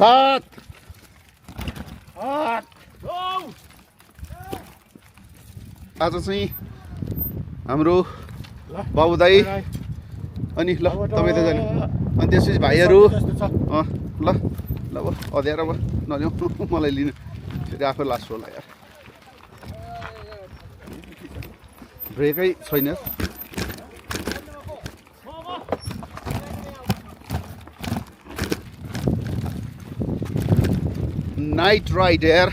7 आज चाहिँ हाम्रो बाबु दाई अनि ल तपाईँ त जाने अनि त्यसपछि भाइहरू ल ल अब अँध्याएर अब नल्याउँ मलाई लिनु फेरि आफै लास्ट होला यार ब्रेकै छैन नाइट राइड यार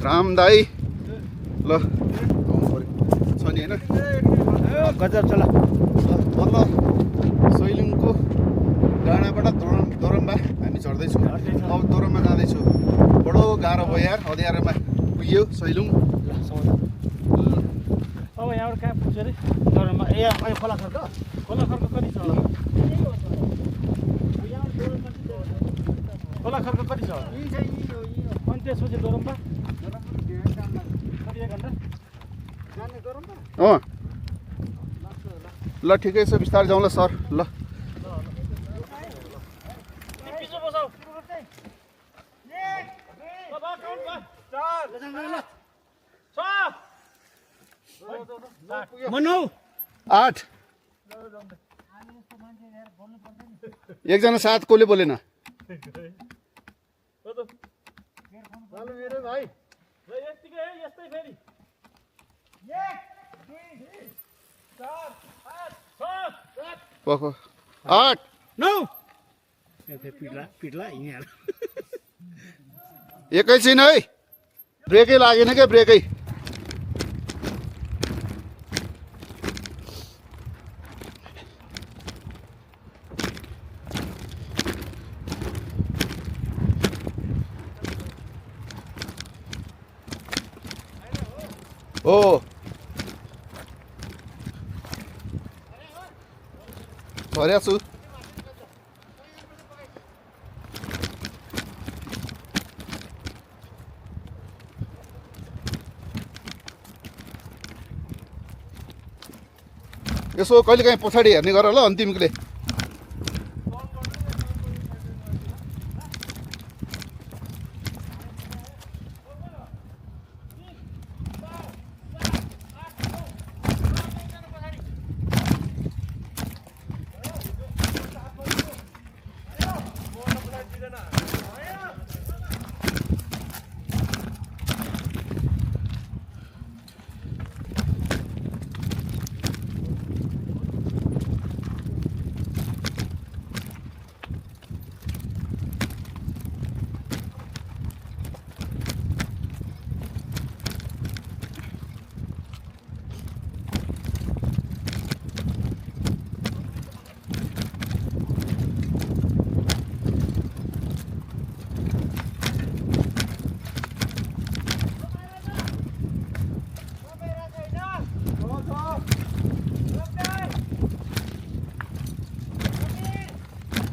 राम दाई ल छ नि होइन गजब चला बल्ल सैलुङको डाँडाबाट दोरम्बा हामी चढ्दैछौँ अब दोरम्बा जाँदैछु बडो गाह्रो भयो यार अँध्यारोमा पुग्यो सैलुङ अब यहाँबाट कहाँ पुग्छ अरे दोरम्बा ए अहिले खोला खर्क कति छ खोला खर्क कति छ अनि त्यसपछि दोरम्बा कति 1 घन्टा जाने दोरम्बा अँ ल ठिकै छ बिस्तारै जाउँ ल सर ल मनौ 8 एकजना साथ कसले बोलेन पख 8 9 पिट्ला हिँडिहाल्यो एकैछिन है ब्रेकै लागेन क्या ब्रेकै ओ भर्या छु यसो कहिलेकाहीँ पछाडि हेर्ने गर ल अन्तिमले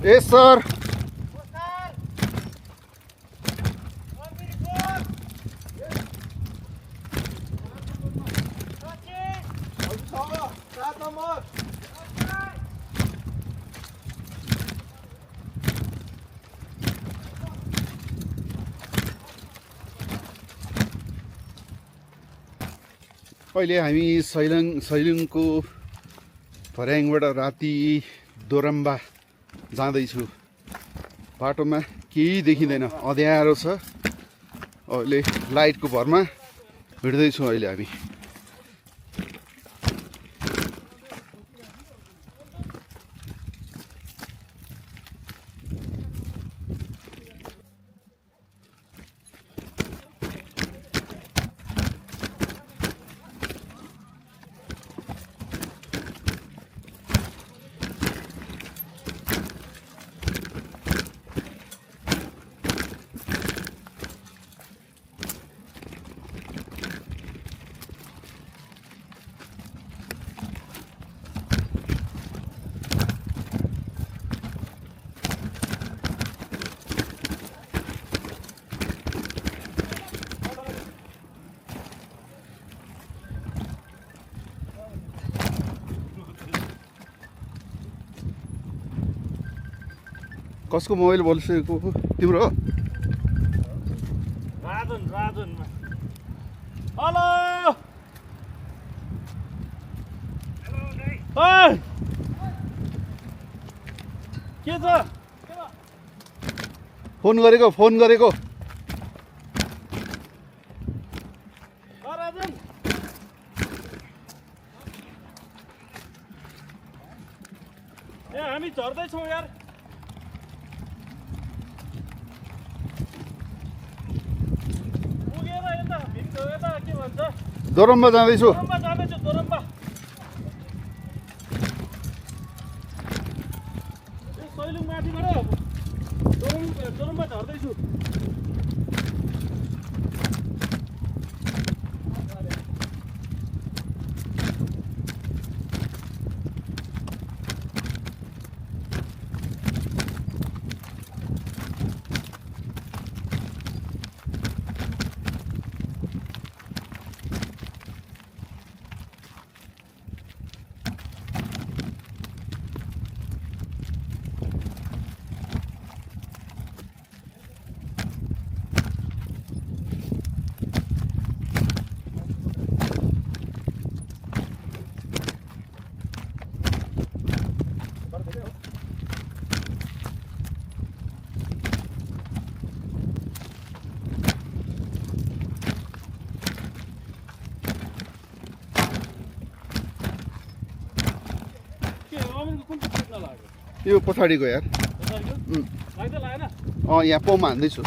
Yes, sir. अहिले हामी सैलुङको फर्याङबाट राति दोरम्बा जाँदैछु बाटोमा केही देखिँदैन अँध्यारो छ अहिले लाइटको भरमा हिँड्दैछौँ अहिले हामी कसको मोबाइल बोलिसकेको तिम्रो हो? राजन हेलो ओइ के छ फोन गरेको राजन ए हामी झर्दैछौँ यार पुगेर यता भित्र यता के भन्छ दोरम्बा जाँदैछु दोरम्बा जाँदैछु दोरम्बा ए सैलुङ माथिबाट दोरम्बा झर्दैछु यो पछाडिको यार यहाँ पम्प हान्दैछु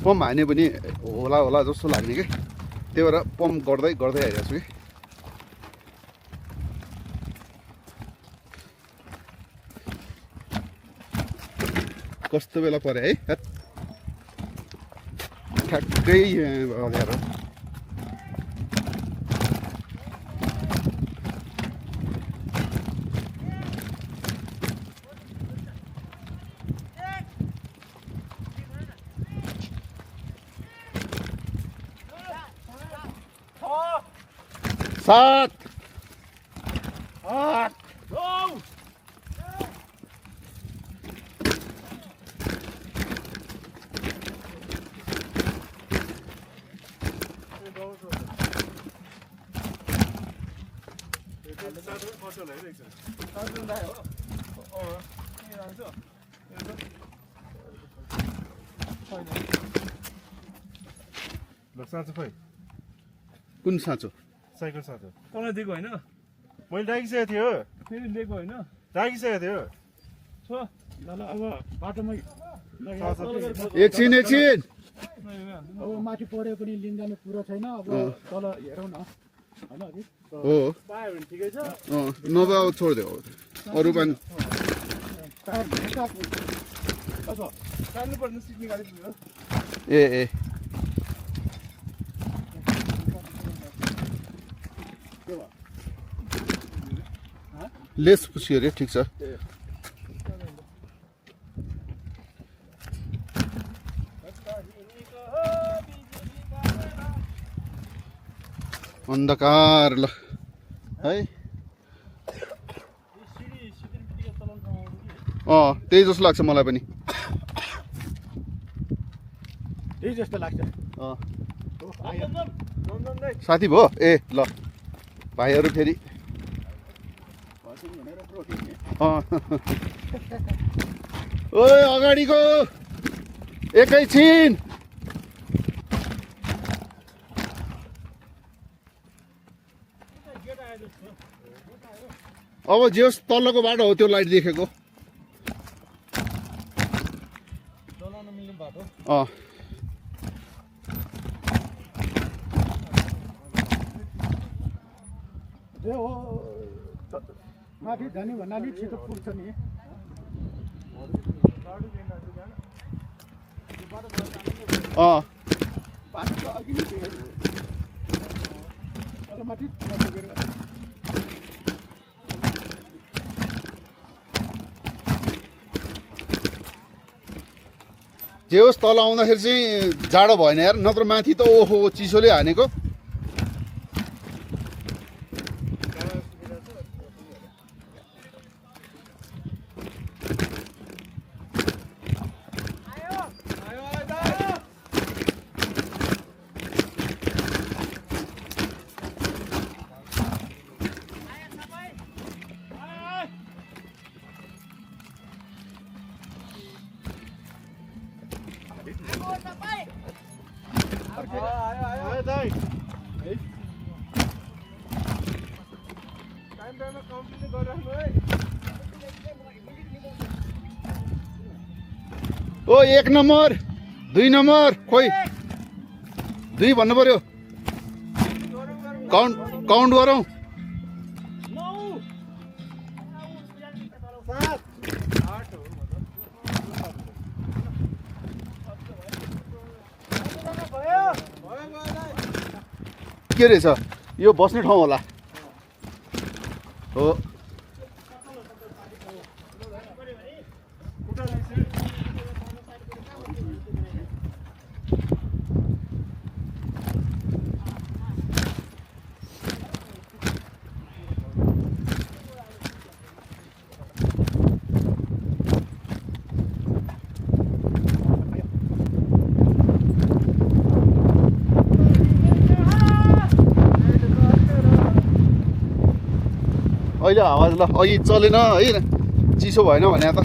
पम्प हाने पनि होला जस्तो लाग्ने कि त्यही भएर पम्प गर्दै आइरहेको छु कि कस्तो बेला पऱ्यो है ठ्याक्कै अँध्यारो सात आठ साँचो खै कुन साँचो साइकल साँचो तँलाई दिएको होइन मैले राखिसकेको थिएँ हो फेरि लिएको होइन राखिसकेको थियो छ ल अब बाटोमै एकछिन अब माथि पऱ्यो पनि लिन जाने कुरो छैन अब तल हेरौँ न होइन अघि हो पायो भने ठिकै छ नभए अब छोडिदियो अरू पनि काट्नुपर्ने सिक्ने गाडी पुग्यो ए लेस पुस्यो अरे ठिक छ अन्धकार ल है त्यही जस्तो लाग्छ मलाई पनि त्यही जस्तो लाग्छ साथी भयो ए ल भाइहरू फेरि ओए अगाडिको एकैछिन अब जे होस् तल्लोको बाटो हो त्यो लाइट देखेको माथि जाने भन्नाले छिटो पुग्छ नि बाटो अघि नै माथि जे होस् तल आउँदाखेरि चाहिँ जाडो भएन यार नत्र माथि त ओहो चिसोले हानेको आयो दाइ टाइममा कम्प्लिट गरिराख्नु है ओ 1 नम्बर 2 नम्बर खोइ 2 भन्नु पर्यो काउन्ट गरौँ के रहेछ यो बस्ने ठाउँ होला हो अहिले आवाज ल अघि चलेन है चिसो भएन भने त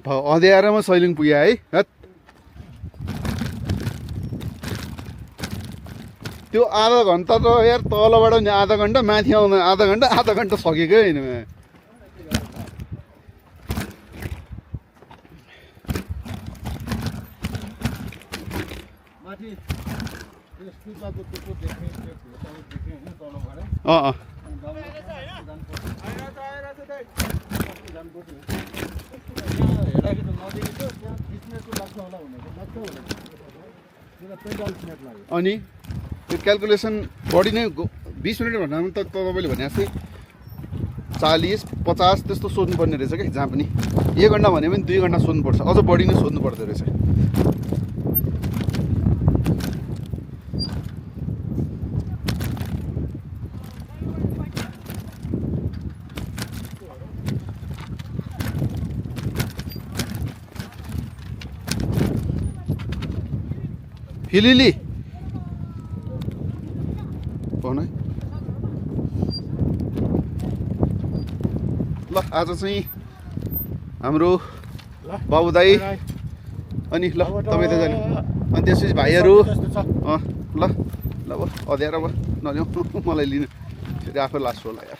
अँध्यारोमा सैलुङ पुग्यो है हत त्यो आधा घन्टा त यार तलबाट नि आधा घन्टा माथि आउन आधा घन्टा सकेकै होइन अनि त्यो क्यालकुलेसन बढी नै 20 मिनट भन्दा पनि त तपाईँले भने जस्तै 40-50 त्यस्तो सोध्नुपर्ने रहेछ क्या जहाँ पनि 1 घन्टा भने पनि 2 घन्टा सोध्नुपर्छ अझ बढी नै सोध्नु पर्दो रहेछ हिलिली भन है ल आज चाहिँ हाम्रो बाबु दाई अनि ल तपाईँ त जाने अनि त्यसपछि भाइहरू ल ल अँध्यारो अब नल्याउ मलाई लिनु फेरि आफै लास्ट होला यार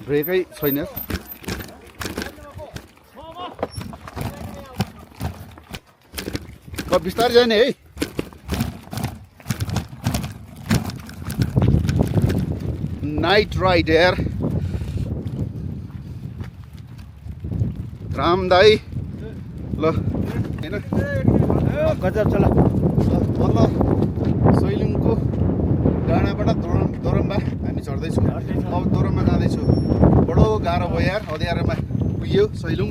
ब्रेकै छैन बिस्तारै जाने है नाइट राइड यार राम दाई ल हैन गजब चला ल सैलुङको डाँडाबाट दोरम्बा हामी चढ्दैछौँ अब दोरम्बा जाँदैछु बडो गाह्रो भयो यार अँध्यारोमा पुग्यो सैलुङ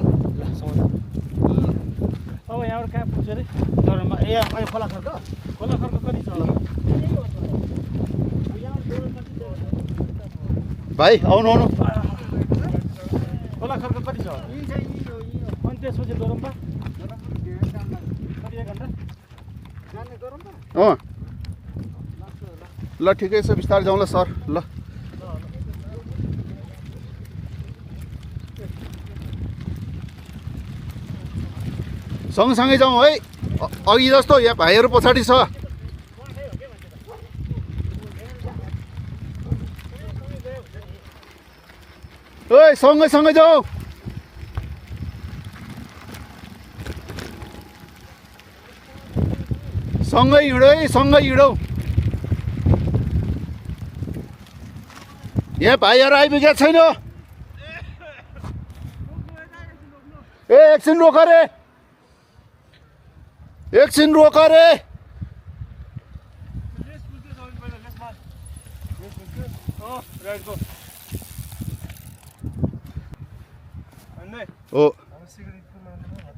अब यहाँबाट कहाँ पुग्छ अरे दोरम्बा ए अहिले खोला खर्क कति छ भाइ आउनु खोला खर्क कति छ अनि त्यसपछि दोरम्बा कति 1 घन्टा जाने दोरम्बा ल ठिकै छ बिस्तारै जाउँ ल सर ल सँगसँगै जाउँ है अघि जस्तो यहाँ भाइहरू पछाडि छ ओइ सँगै सँगै जाऊ सँगै हिँडौ है सँगै हिँडौ यहाँ भाइहरू आइपुगेको छैन ए एकछिन रोक रे एकछिन रोक रे हो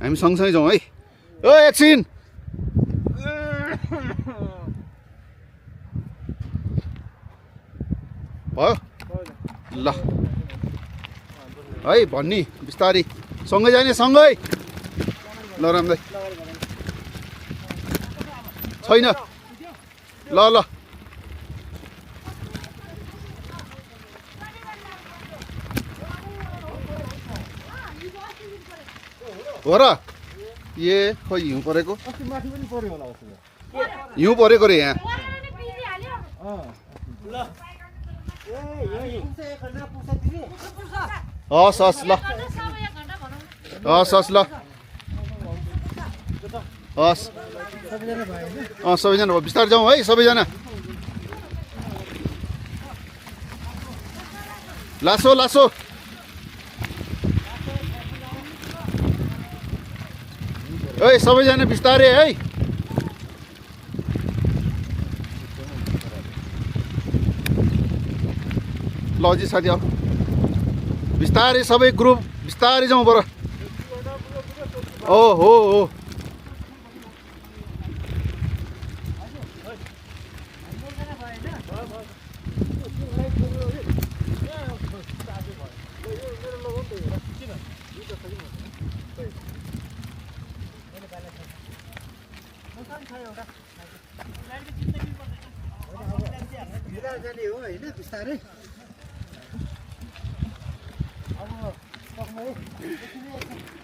हामी सँगसँगै जाउँ है ओ एकछिन भयो ल है भन्नी बिस्तारी सँगै जाने सँगै ल राम्रै छैन ल ल हो र ए खोइ हिउँ परेको माथि पनि पर्यो होला हिउँ परेको रे यहाँ हस् हस् ल हस् हस् ल हस् सबैजना भयो बिस्तारै जाउँ है सबैजना लासो लासो ओइ सबैजना बिस्तारै है ल अझै साथी आऊ बिस्तारै सबै ग्रुप बिस्तारै जाउँ बर ओ हो हो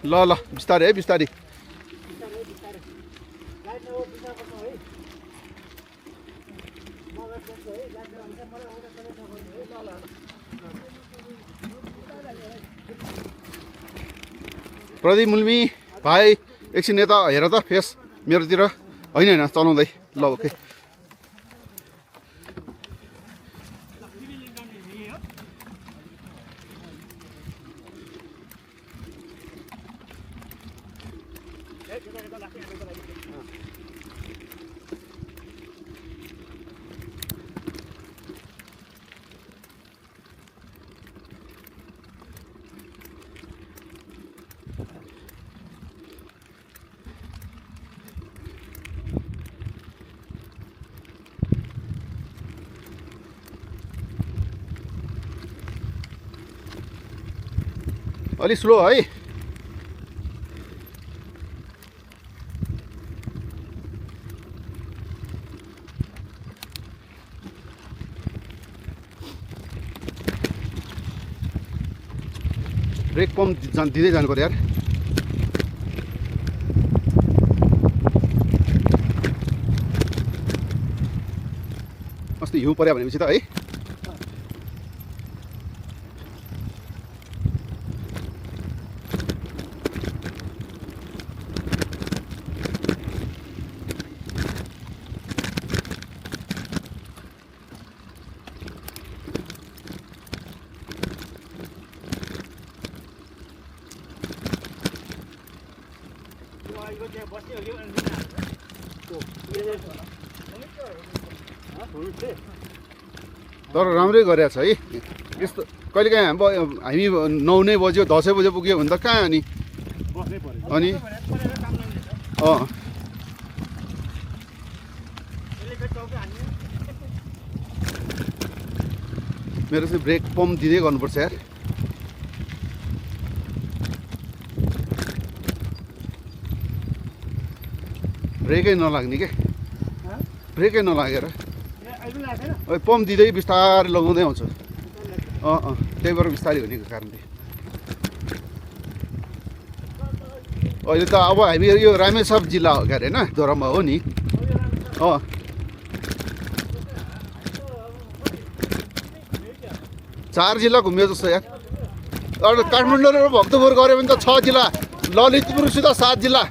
ल ल बिस्तारै है बिस्तारै प्रदीप मुल्मी भाइ एकछिन यता हेर त फेस मेरोतिर होइन होइन चलाउँदै ल ओके अलि स्लो है ब्रेक पम्प दिँदै जानु पर्यो यार अस्ति हिउँ पर्यो भनेपछि त है तर राम्रै गरेको छ है यस्तो कहिलेकाहीँ हामी 9 बज्यो 10 बजे पुग्यो भने त कहाँ अनि मेरो चाहिँ ब्रेक पम्प दिँदै गर्नुपर्छ यार ब्रेकै नलाग्ने के ब्रेकै नलागेर पम्प दिँदै बिस्तारै लगाउँदै आउँछ त्यही भएर बिस्तारै हुनेको कारणले अहिले त अब हामी यो रामेछाप जिल्ला हो क्या अरे होइन दोहोरोमा हो नि 4 जिल्ला घुम्यो जस्तो यार काठमाडौँ र भक्तपुर गऱ्यो भने त 6 जिल्ला, ललितपुरसित 7 जिल्ला।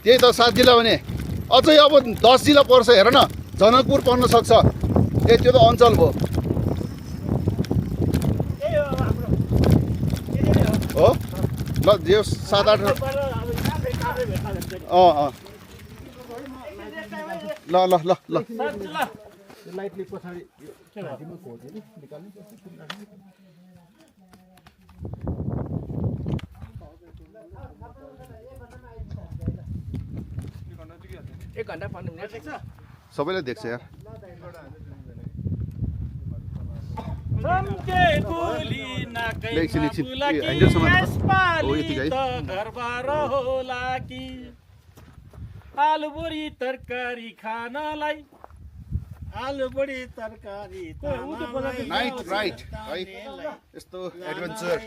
त्यही त 7 जिल्ला भने अझै अब 10 जिल्ला पर्छ हेर न, जनकपुर पर्न सक्छ। ए त्यो त अञ्चल भयो हो। ल जो 7-8 ल ल ल ल लाइटले पछाडि घाँटीमा खोज्यो नि निकाल्नु एक घन्टा 15 मिनट देख्छ सबैले देख्छ यार। एकछिन एकछिन ह्यान्डलसम्म हो यतिकै आलु बडी तरकारी खानलाई आलु बडी तरकारी नाइट राइट है यस्तो एडभेन्चर।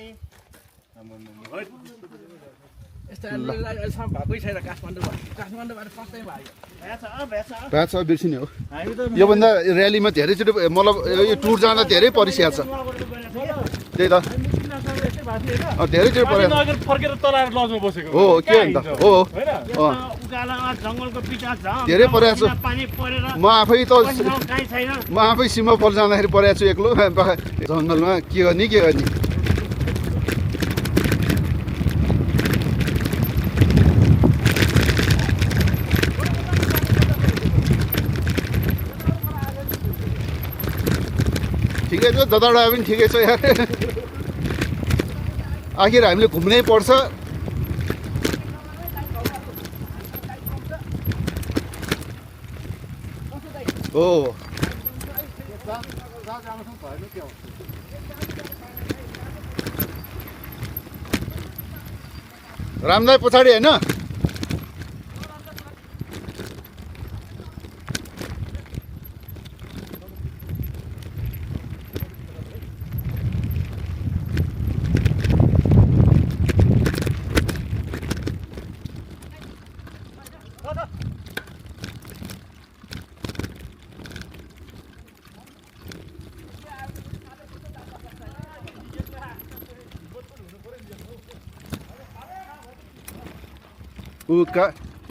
भएकै छैन काठमाडौँबाट फर्स्ट टाइम भयो भएको छ बिर्सिने हो। योभन्दा र्यालीमा धेरैचोटि मतलब यो टुर जाँदा धेरै परिस्याहार छ। त्यही त धेरैचोटि परेको फर्केर तलाएर लजमा बसेको हो के अन्त हो जङ्गलको पिटा धेरै परेको छु। पानी परेर म आफै त काहीँ छैन। म आफै सिमफल जाँदाखेरि परेको छु एक्लो जङ्गलमा के गर्ने के गर्ने। ठिकै छ जताबाट पनि ठिकै छ यार। आखिर हामीले घुम्नै पर्छ। हो रामदाई पछाडि होइन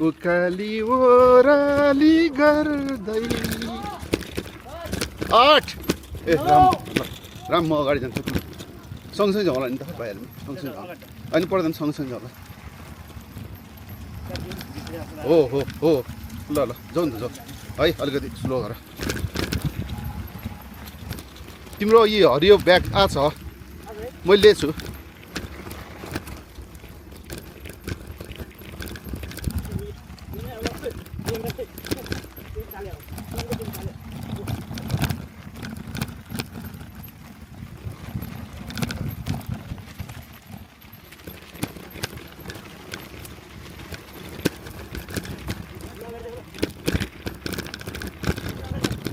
उकाली ओराली गर्दै 8 ए राम म अगाडि जान्छु सँगसँगै जाउँला नि त भइहाल्यो सँगसँगै जाउँला अनि पर्दैन सँगसँगै जाउँला हो हो हो ल ल जाउँ न जाउँ है अलिकति स्लो गर तिम्रो यी हरियो ब्याग छ मैले लिएछु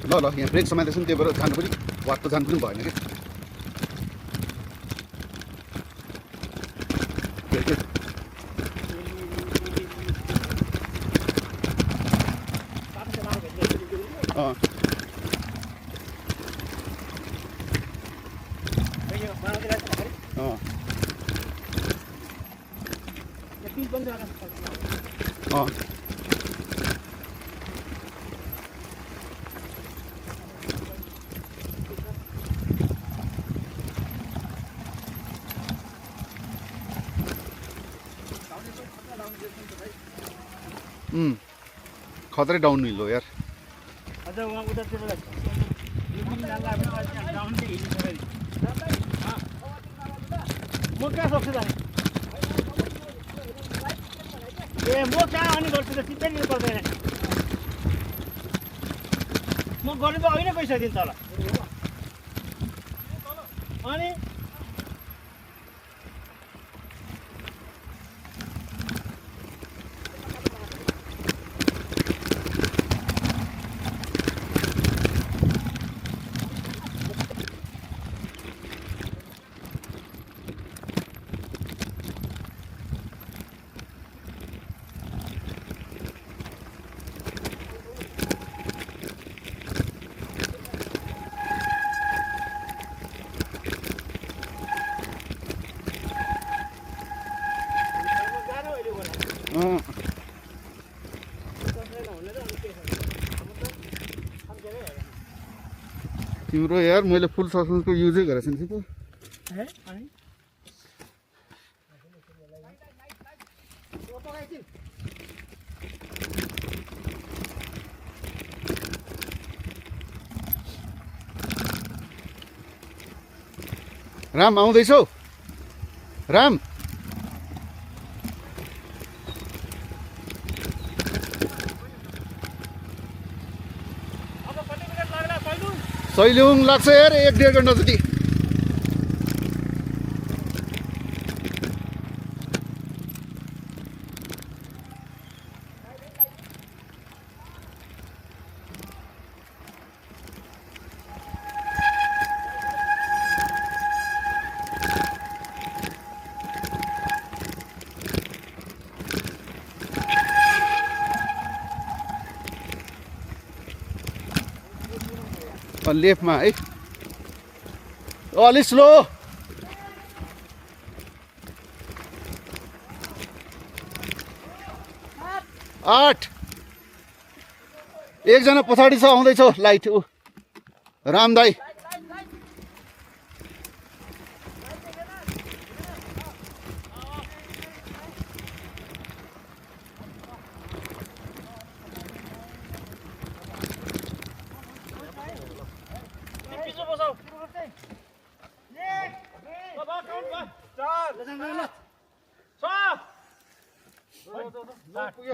ल ल यहाँ ब्रेक समाइदिएछ नि त्यही भएर जानु पनि वाट त जानु पनि भएन कि खतरै डाउन हिल हो यार अझ उहाँ उतातिर म कहाँ सक्छु त ए म कहाँ अनि गर्छु त सिधै लिनु पर्दैन म गर्नु त होइन गइसकेँ तल अनि तिम्रो यार मैले फुल सस्पेन्सको युजै गरेको छैन त राम आउँदैछौ राम सैलुङ लाग्छ यार 1-1.5 घन्टा जति लेफ्टमा है अलि स्लो 8 एकजना पछाडि छ आउँदैछ लाइट ऊ राम दाई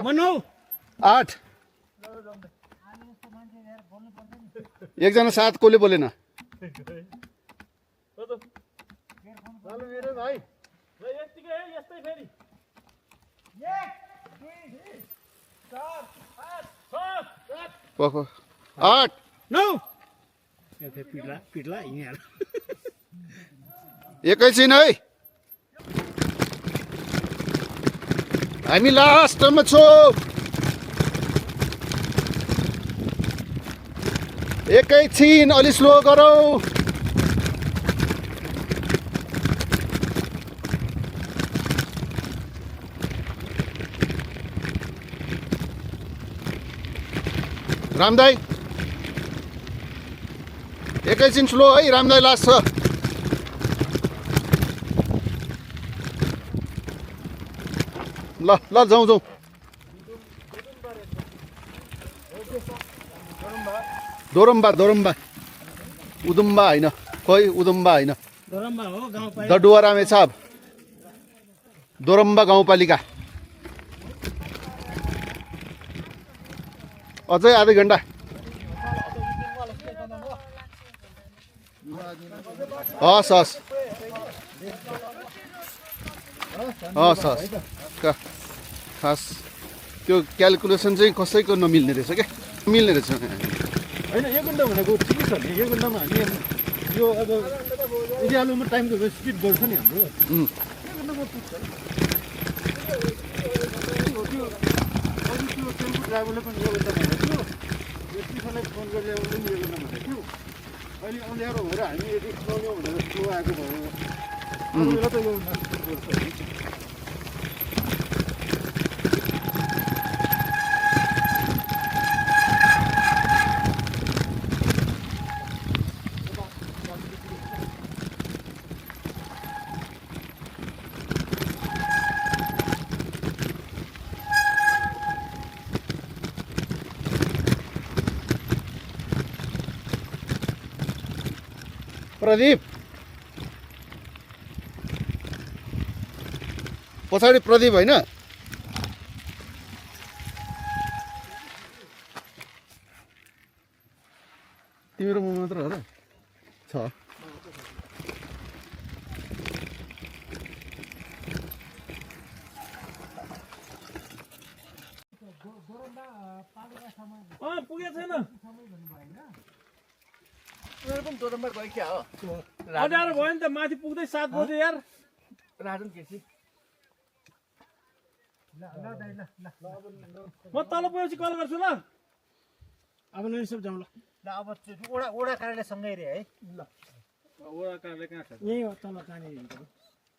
मनौ 8 एकजना साथ कसले बोलेन मेरो भाइ यतिकै यस्तै फेरि 8 नौ पिट्ला हिँडिहाल्छ एकैछिन है हामी लास्टमा छौँ एकैछिन अलि स्लो गरौ रामदाई एकैछिन स्लो है रामदाई लास्ट छ ल ल जाउँ जाउँ दोरम्बा उदुम्बा होइन खोइ उदुम्बा होइन दोरम्बा हो गाउँ दडुवा रामेछाप दोरम्बा गाउँपालिका अझै आधा घन्टा हस् हस् हस् हस् खास त्यो क्यालकुलेसन चाहिँ कसैको नमिल्ने रहेछ क्या मिल्ने रहेछ होइन 1 घन्टा भनेको ठिकै छ नि 1 घन्टामा हामी यो अब इडियालुमा टाइमको स्पिड बढ्छ नि हाम्रो 1 घन्टामा पुग्छ त्यो टेम्पो ड्राइभरले पनि 1 घन्टा भनेको थियो यतिसम्म फोन गरेर उसले पनि 1 घन्टा भनेको थियो अहिले अँध्यारो भएर हामी यदि सुनाउनु भनेर स्लो आएको भयो अरू बेला त यो स्पिड बढ्छ प्रदीप पछाडि प्रदीप होइन तिम्रो म मात्र हो र छ पुगेको छैन पनि दोरम्बर गयो क्या हो अँध्यारो भयो नि त माथि पुग्दै 7 बजे यार राजन केसी म तल पुगेपछि कल गर्छु ल अब नैन सब जाउँ ल अब ओडा कार्यालय सँगै रे है ल ओडा कार्यालय कहाँ छ यही हो तल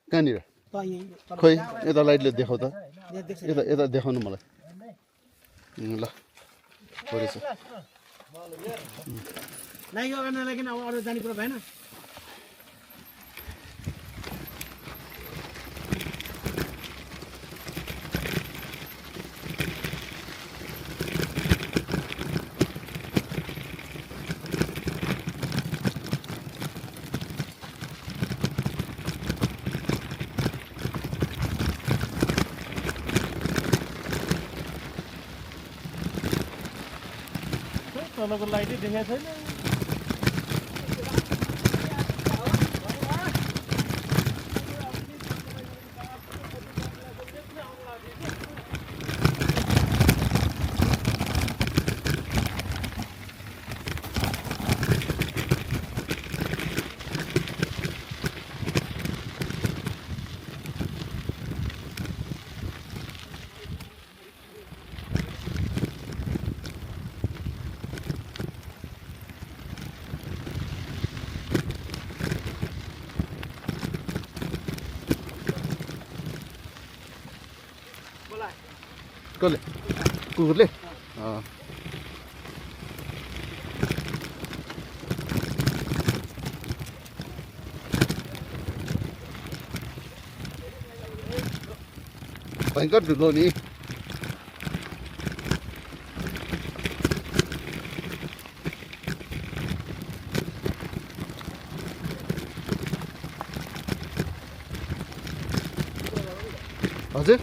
कहाँनिर खोइ यता लाइटले देखाउ त यता यता देखाउनु मलाई ल लागि गर्न लागि अब अरू जाने कुरा भएन तलको लाइटै देखाएको छैन कसले कुकुरले भयङ्कर ढुङ्गो नि हजुर